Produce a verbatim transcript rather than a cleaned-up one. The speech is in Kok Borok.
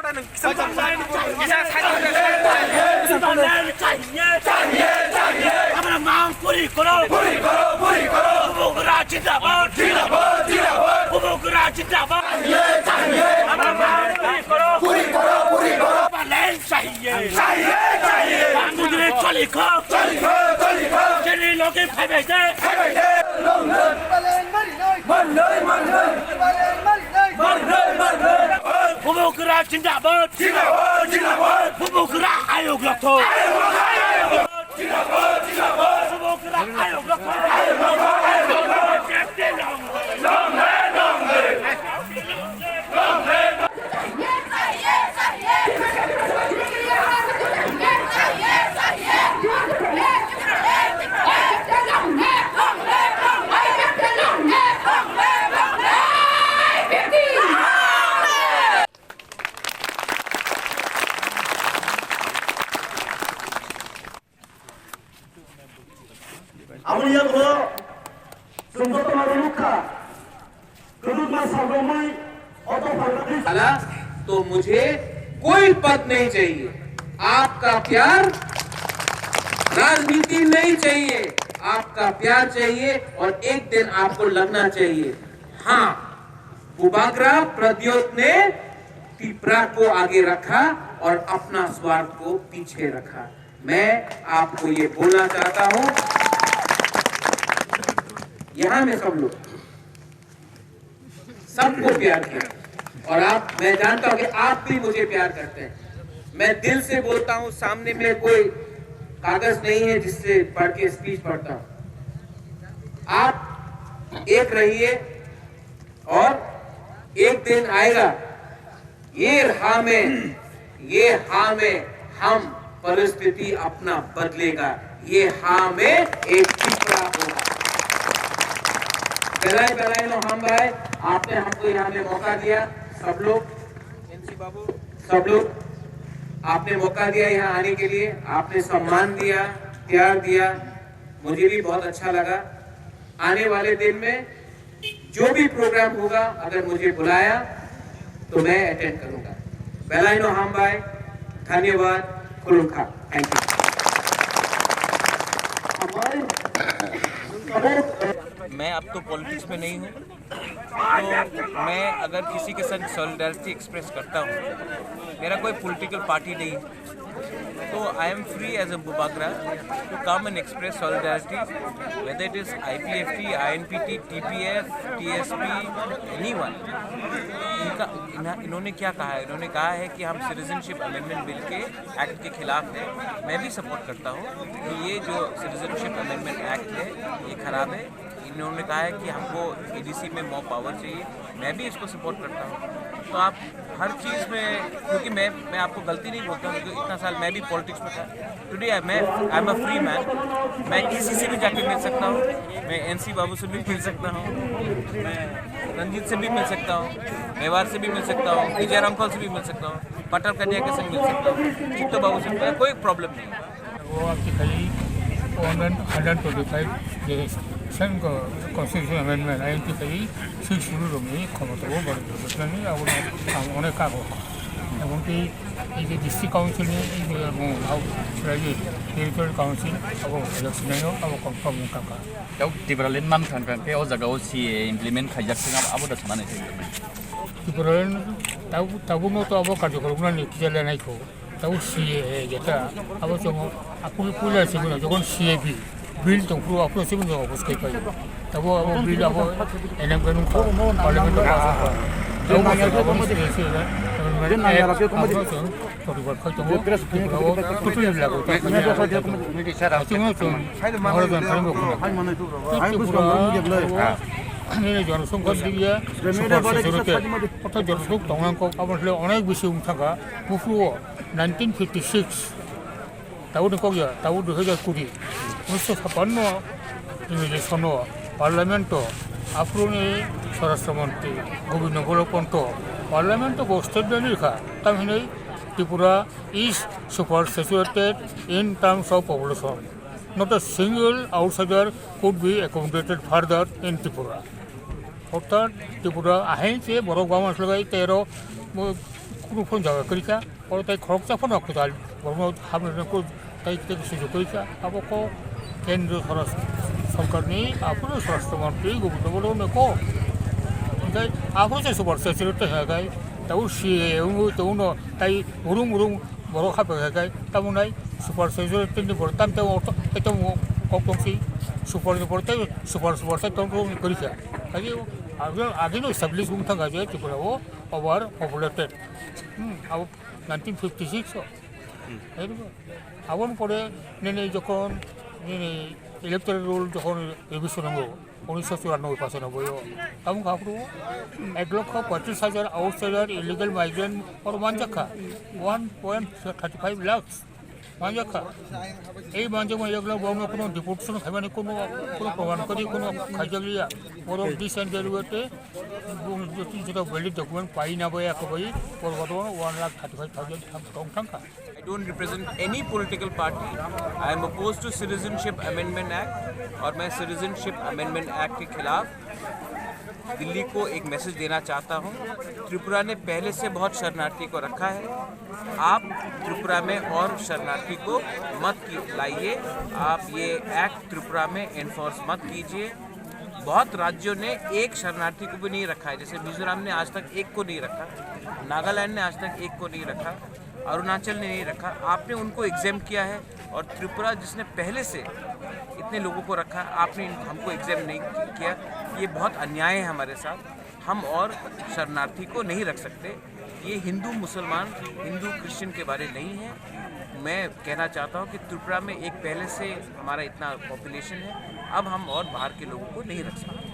Jubaland chahiye. Jubaland chahiye. Hamara mang puri koro. Puri koro, puri koro. Bubagra jindabad. Jindabad, jindabad. Bubagra jindabad. Chahiye, chahiye. Hamara mang puri koro. Puri koro, puri koro. Jubaland chahiye. Chahiye, chahiye. Bangladesh choli kho. Choli kho, choli kho. Choli loge phaibai de. Phaibai de. Long live. Jubaland mari nai. Mari nai, mari nai. Jubaland mari nai. Mari nai, mari nai. Bubagra jindabad. Jindabad, jindabad. Bubagra ayok rokho. Ayok rokho, ayok rokho. Jindabad, jindabad. Bubagra ayok rokho. Ayok rokho, ayok rokho. Long live, long live. Long live. Aboni yagulo chwng jotono rwmukha, kwdwkma salrwmwi oto phalrwdi. वाला, तो मुझे कोई पद नहीं चाहिए। आपका प्यार राजनीति नहीं चाहिए, आपका प्यार चाहिए और एक दिन आपको लगना चाहिए, हाँ, बुबाग्रा प्रद्योत ने तिपरा को आगे रखा और अपना स्वार्थ को पीछे रखा। मैं आपको ये बोलना चाहता हूं, यहां में सब लोग, सबको प्यार किया और आप, मैं जानता हूं कि आप भी मुझे प्यार करते हैं। मैं दिल से बोलता हूं, सामने में कोई कागज नहीं है जिससे पढ़ के स्पीच पढ़ता हूं। आप एक रहिए और एक दिन आएगा, ये हाँ में, ये हाँ में हम परिस्थिति अपना बदलेगा, ये हाँ में एक टिकड़ा होगा। Belai belai no hambai, आपने हमको यहाँ में मौका दिया, सब लोग, एनसी बाबू, सब लोग, आपने मौका दिया यहाँ आने के लिए, आपने सम्मान दिया, प्यार दिया, मुझे भी बहुत अच्छा लगा। आने वाले दिन में जो भी प्रोग्राम होगा, अगर मुझे बुलाया तो मैं अटेंड करूंगा। Belai no hambai, धन्यवाद, खुलुमखा, thank you। मैं अब तो पॉलिटिक्स में नहीं हूँ, तो मैं अगर किसी के साथ सॉलिडारिटी एक्सप्रेस करता हूँ, मेरा कोई पॉलिटिकल पार्टी नहीं, तो I am free as a Bubagra to come and express solidarity, whether it is I P F T, I N P T, T P F, T S P, anyone। इनका इन्होंने क्या कहा है? इन्होंने कहा है कि हम सिटीजनशिप अमेंडमेंट बिल के, एक्ट के खिलाफ है। मैं भी सपोर्ट करता हूँ कि ये जो सिटीजनशिप अमेंडमेंट एक्ट है, ये खराब है। इन्होंने कहा है कि हमको एडीसी में मोर पावर चाहिए, मैं भी इसको सपोर्ट करता हूँ। तो आप हर चीज़ में, क्योंकि मैं मैं आपको गलती नहीं बोलता हूँ, क्योंकि इतना साल मैं भी पॉलिटिक्स में था। टुडे मैं, I am a free man। मैं किसी से भी जाके मिल सकता हूँ, मैं एनसी बाबू से भी मिल सकता हूँ, मैं रंजीत से भी मिल सकता हूँ, मेवार से भी मिल सकता हूँ, विजय रामफल से भी मिल सकता हूँ, पटल कन्या के से मिल सकता हूँ, चित्तो बाबू से, कोई प्रॉब्लम नहीं है। Abo amtwi khai one hundred twenty five je sen constitution amendment amtwi khai six schedule rokni khomotabo borok rwjaknani abo ang onek kago. Ebong tei ei je district council ni ei je abo hau chwraidi territorial council abo election o abo confirm wngkha. Tei Tipraland man thang thang khe o jaga o C A A implement khaijak thung abo da thumani thai. Tipraland tabuk no to abo karjokormo ni kisa lenai kho. Tabo C A A jeta, abo chongo, apuni puila simi no, jokon C A B bill tong phuru, apuni simi no, obos kai pai. Tabo abo bill abo enem ganun pa, parliament o pass pa. Tabo abo C A A na, abo chong, poribar khai tongo, abo tutui lago. Chongo chong, maharajan thani bo khuna. Tripura, nini jonosongkha diya, super session ke, kotha jonosong tongnang kok, abo le onek bisi wng thangkha, buphuru o. Nineteen fifty six, tabukni kok ya, tabuk dui hajar kuri, unisho sappanno ni election o Parliament o aphuruni Swarashtra Mantri Gobindo Ballabh Pant Parliament o bo statement rikha, tam hinwi Tripura is super saturated in terms of population. Not a single outsider could be accommodated further in Tripura. Orthat Tripura ahain se borok bangma swlagai tei aro bo Kunu phone jaga kwrwi kha, oro tai khoroksa phano kwtal borokno hamrwino kunu tai tei sujok kwrwi kha. Abo kok kendriyo sora-, sorkarni aphuru swrashtra montri Govinda Bhadanono kok. Hinkhe aphuru se super session tei hai khai tabuk C A wngwi tongno tai urung urung borok hapjak hai khai tabuk nai super session tei borok tam tamo kok tongsi super super tei super super tei tong tong kwrwi kha. Agi agino establish wng thangkha je Tripura o over populated. Hmm, abo nineteen fifty six o. Aboni pore nini jokhon nini electoral roll jokhon revision wngo, unisho churanobboi pachanoboi o. Tamo kha aphuru ek lokho poitrish hajar outsider illegal migrant oro manjakha, one point thirty five lakhs manjakha. Ei manjakma ek lakh borokno kuno deportation khaimani kuno, kuno proman kwrwi kuno khaijakliya. Borok disintegrate, bung joto valid document pai na bai, ako bai, borok one lakh thirty five thousand tong thangkha. I don't represent any political party. I am opposed to Citizenship Amendment Act और मैं citizenship amendment act के खिलाफ दिल्ली को एक मैसेज देना चाहता हूँ। त्रिपुरा ने पहले से बहुत शरणार्थी को रखा है। आप त्रिपुरा में और शरणार्थी को मत की-, लाइए। आप ये एक्ट त्रिपुरा में एनफोर्स मत कीजिए। बहुत राज्यों ने एक शरणार्थी को भी नहीं रखा है, जैसे मिजोरम ने आज तक एक को नहीं रखा, नागालैंड ने आज तक एक को नहीं रखा, अरुणाचल ने नहीं रखा। आपने उनको एग्जाम किया है और त्रिपुरा जिसने पहले से इतने लोगों को रखा, आपने इन-, हमको एग्जाम नहीं किया। ये बहुत अन्याय है हमारे साथ। हम और शरणार्थी को नहीं रख सकते। ये हिंदू मुसलमान, हिंदू क्रिश्चियन के बारे नहीं है। मैं कहना चाहता हूँ कि त्रिपुरा में एक पहले से हमारा इतना पॉपुलेशन है, अब हम और बाहर के लोगों को नहीं रख सकते।